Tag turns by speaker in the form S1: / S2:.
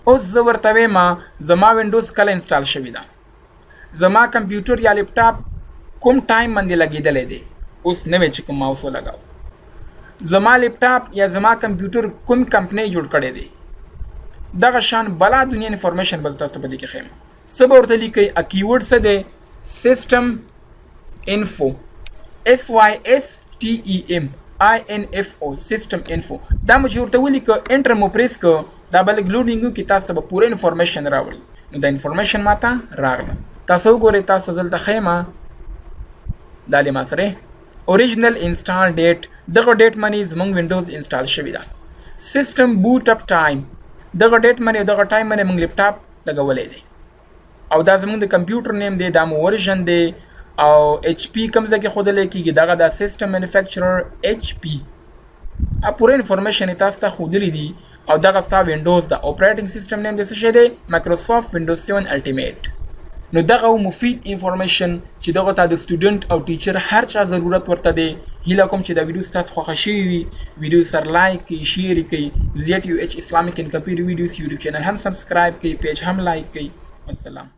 S1: اوس زه ورته وایم زما وینډوز کله انسټال شوی ده، زما کمپیوټر یا لپټاپ کوم ټایم باندې لګیدلی دی. اوس نوی چې کوم ماوس ولګاو، زما لپټاپ یا زما کمپیوټر کوم کمپنۍ جوړ کړی دی. دغه شان بلا دنیا انفارمیشن به تاسو ته په دې کې ښیم. څه به ورته لیکئ؟ keyword څه دی؟ system info، S Y S T E M I N F O، system info. دا مو چې ورته ولیکه، enter مو press که، دا به لږ loading وکړي، تاسو ته به پوره information راوړي. نو دا information ماته راغله، تاسو وګورئ، تاسو دلته ښیم. دا لې ما سره original install date، دغه date باندې زمونږ وینډوز install شوی ده. system boot up time، دغه date باندې، دغه time باندې موږ لپټاپ لګولی دی. او دا زمونږ د کمپیوټر name دی، دا مو version دی، او HP کوم ځای کې ښودلی کېږي، دغه دا system manufacturer HP. ا پوره information تاسو ته ښودلی دي. او دغه ستا وینډوز د operating system name د څه شی دی؟ Microsoft Windows 7 Ultimate. نو دغه مفید information چې دغه ته د student او teacher هر چا ضرورت ورته دی. هیله کوم چې دا ویډیو ستاسو خوښه شوې وي. ویډیو سره like کړئ، share کړئ، ZUH Islamic and Computer Videos YouTube channel هم subscribe کړئ، page هم like کړئ. والسلام.